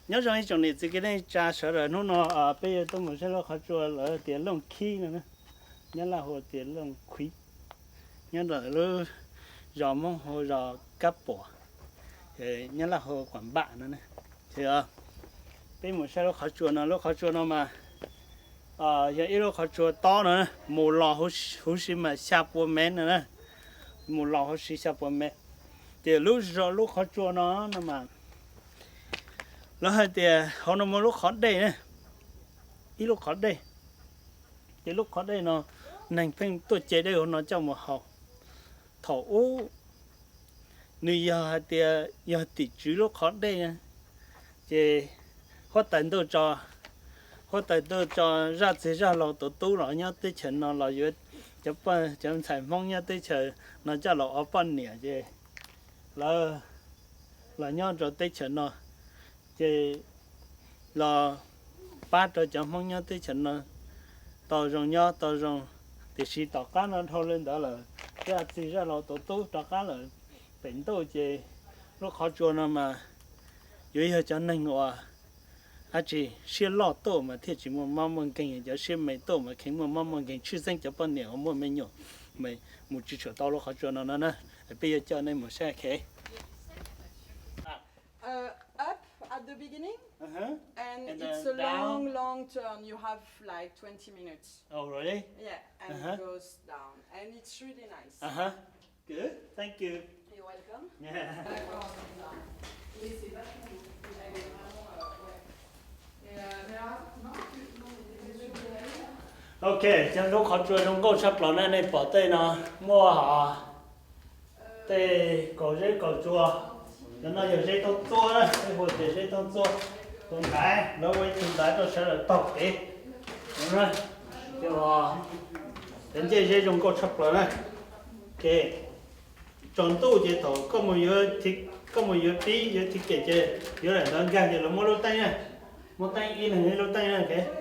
Nyob zoo ib tsoom niam txiv kwv tij neej tsa sawv daws, hnub no peb yuav tuaj mus saib lub qhov tsua lawv tias Looj Khib no, Nyab Laj hu tias Looj Khib, nyob ntawm lub zos Hmoob hu zos Kab Puam, Nyab Laj hu Quam Npam no. Peb mus saib lub qhov tsua no, lub qhov tsua no mas yog ib lub qhov tsua tob no, mus los huv si mas xya pua mev no, mus los huv si xya pua mev. Ces lub zos lub qhov tsua no no mas lawv hais tias hauv no muaj lub qhov dej, ib lub qhov dej. Ces lub qhov dej no neeg pheej tuaj ce dej hauv no coj mus haus. Thaum ub nws yog hais tias yog tim tswv lub qhov dej, ces huab tais ntuj tso, huab tais ntuj tso zaj txiv zaj laus tus tub los nyob teb chaws no los yuav cov ntxhais Hmoob nyob teb chaws no coj los ua poj niam, ces lawv los nyob rau teb chaws no, ces los pab rau cov Hmoob nyob teb chaws no tau zoo nyob tau zoo. Tiam sis tom qab no dhau li ntawd lawm, zaj txiv zaj laus tus tub rov qab lawm pem ntuj, ces lub qhov tsua no mas yuav yog cov neeg uas dab tsi siab loj tuaj mas thiaj tsis muaj mob muaj nkeeg, cov siab me tuaj mas kheev muaj mob muaj nkeeg, tshwj xeeb cov poj niam uas muaj me nyuam mas mus tsis tshua tau lub qhov tsua no no na. Peb yuav coj nej mus saib. Uh, up at the beginning, and it's a long, long turn. You have like twenty minutes. Oh, really? Yeah, and it goes down, and it's really nice. Uh-huh. Good. Thank you. You're welcome. Yeah. Ok, cov lub qhov tsua zoo nkauj tshaj plaws na, nej pom tej no muaj hos tej kaum zeb kaum tsua. Cov no yog zeb tooj txuab, peb hu tias zeb tooj txuab. Tus ntaiv, lawv ua ib tug ntaiv rau sawv daws taug kev. Cov ncej zeb zoo nkauj tshaj plaws na. Ok, tsaus ntuj ces thaum koj mus yuav pib yuav ticket ces yuav daim ntawv nkag ces lawv muab lub teeb na, muab teeb ib leeg ib lub teeb na.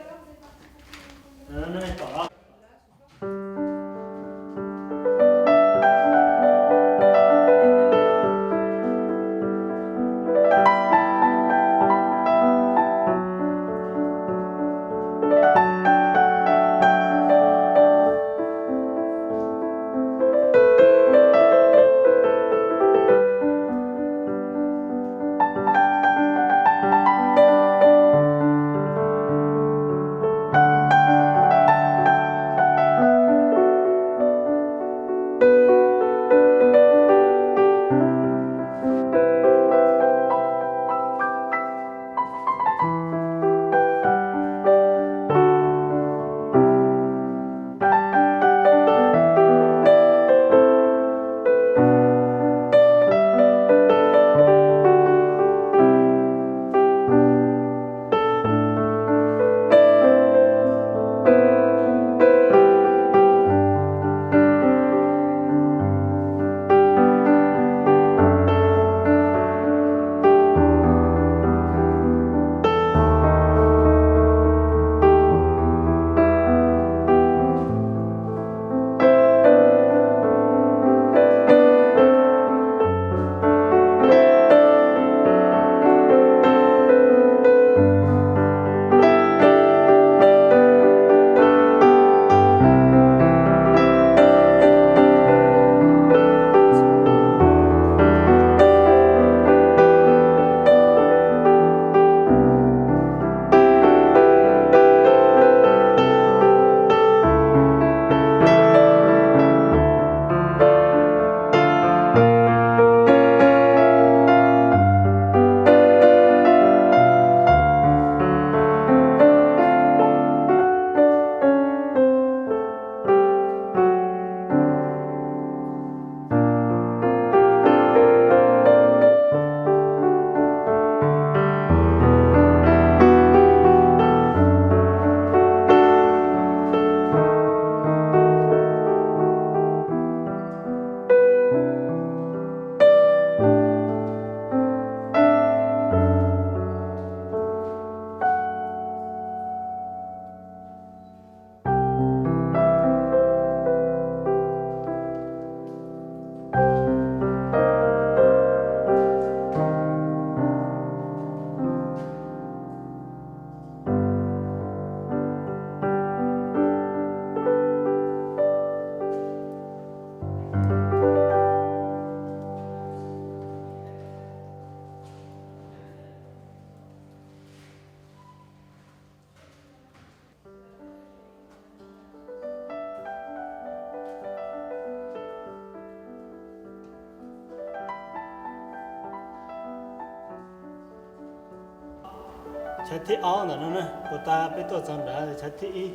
Chav thib ob ntawm no na, puag ta peb tuaj txog nrad chav thib ib,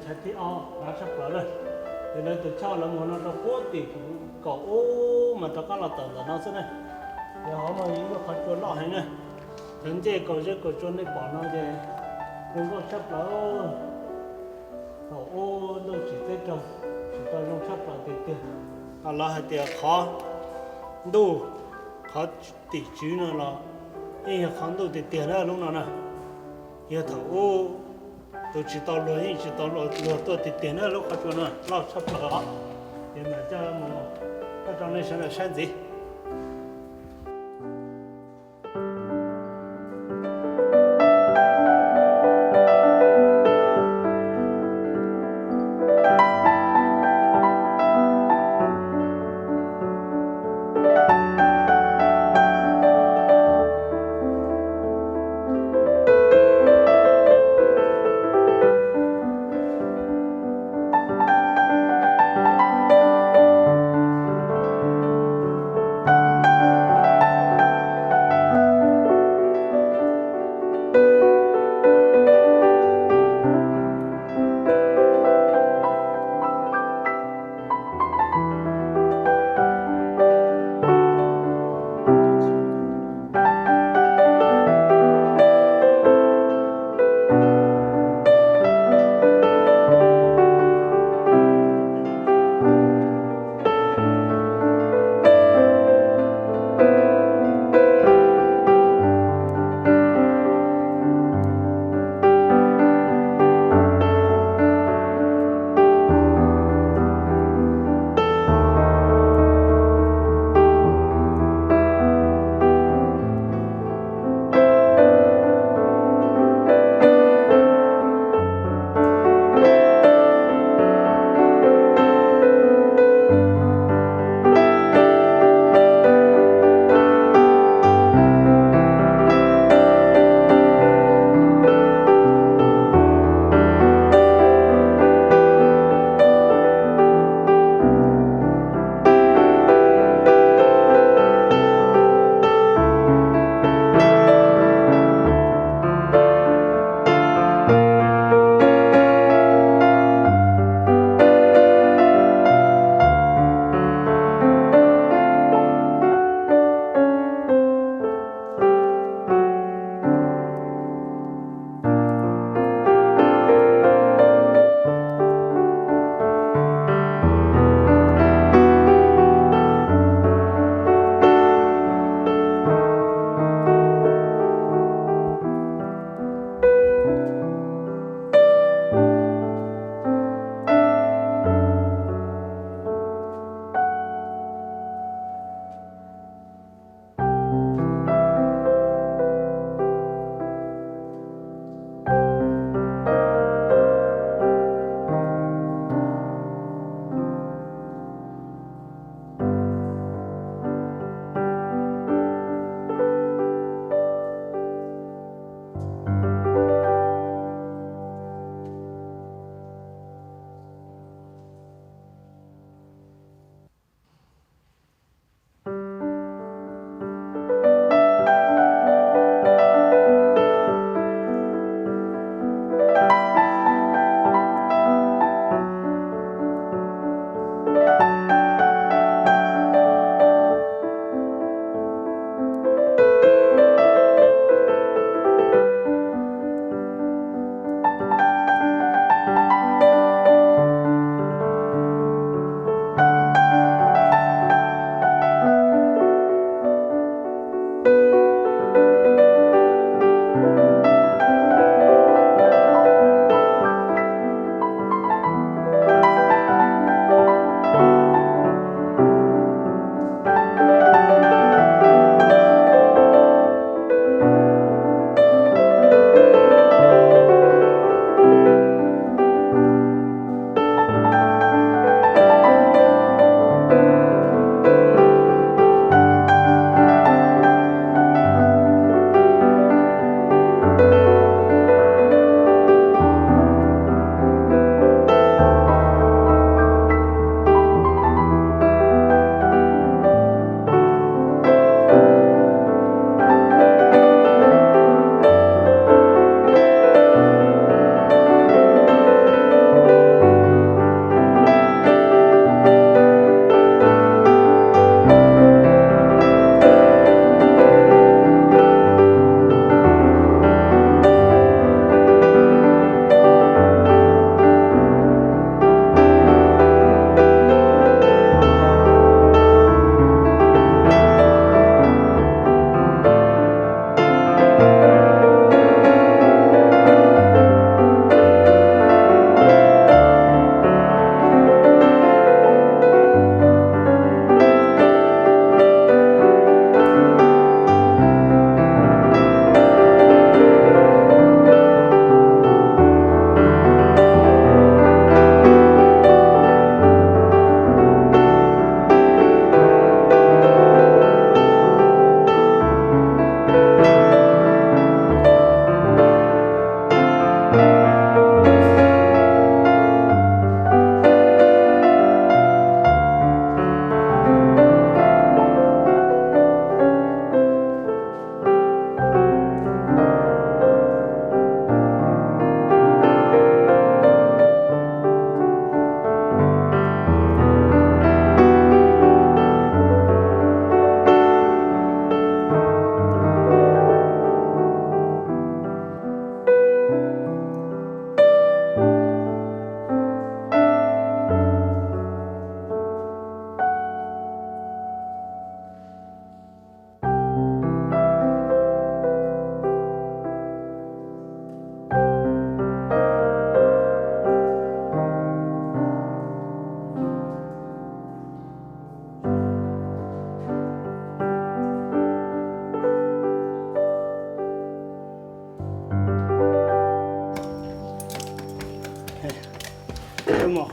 chav thib ob hnyav tshaj plaws na. Ces lawv tus choj lawv mus no rau puag tim kaum ub mas rov qab los tawm ntawm no xwb na. Ces hauv no yog ib lub qhov tsua loj heev na. Cov ncej kaum zeb kaum tsua nej pom no ces zoo nkauj tshaj plaws. Thaum ub ntuj tsim teb raug tsis tau zoo tshaj plaws tiag tiag. Lawv hais tias qhov ntuj, qhov tim tswv no los yeej yog qhov ntuj tiag tiag na lub no na. Yog thaum ub tus tsis tau luag yeej tsis tau luag tuaj tiag tiag na, lub qhov tsua no loj tshaj plaws os. Ces mam coj mus, coj rau nej sawv daws saib ntxiv.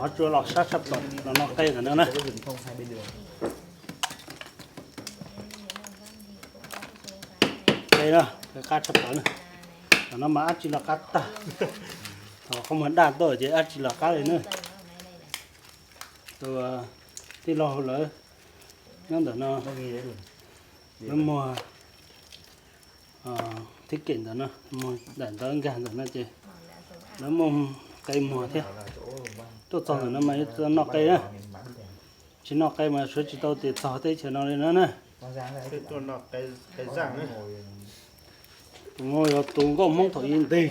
Qhov tsua los sab tshaj plaws los noj qe ntawm no na. Qe no qab tshaj plaws na. Tam no mas dab tsi los qab tag. Thaum qhov muag daj tuaj ces dab tsi los qab li na. Tus tij laug lawv nyob ntawm no, lawv muag thib kem ntawm no, muag daim ntawv nkag ntawm no ces lawv muaj qe muag thiab. Tuaj txog ntawm no mas yuav noj qe na. Tsis noj qe mas suav tsis tau tias txog teb chaws no li no na. Tus no yog tus nkauj Hmoob thaum ub ntag,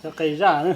cov qe zaj na.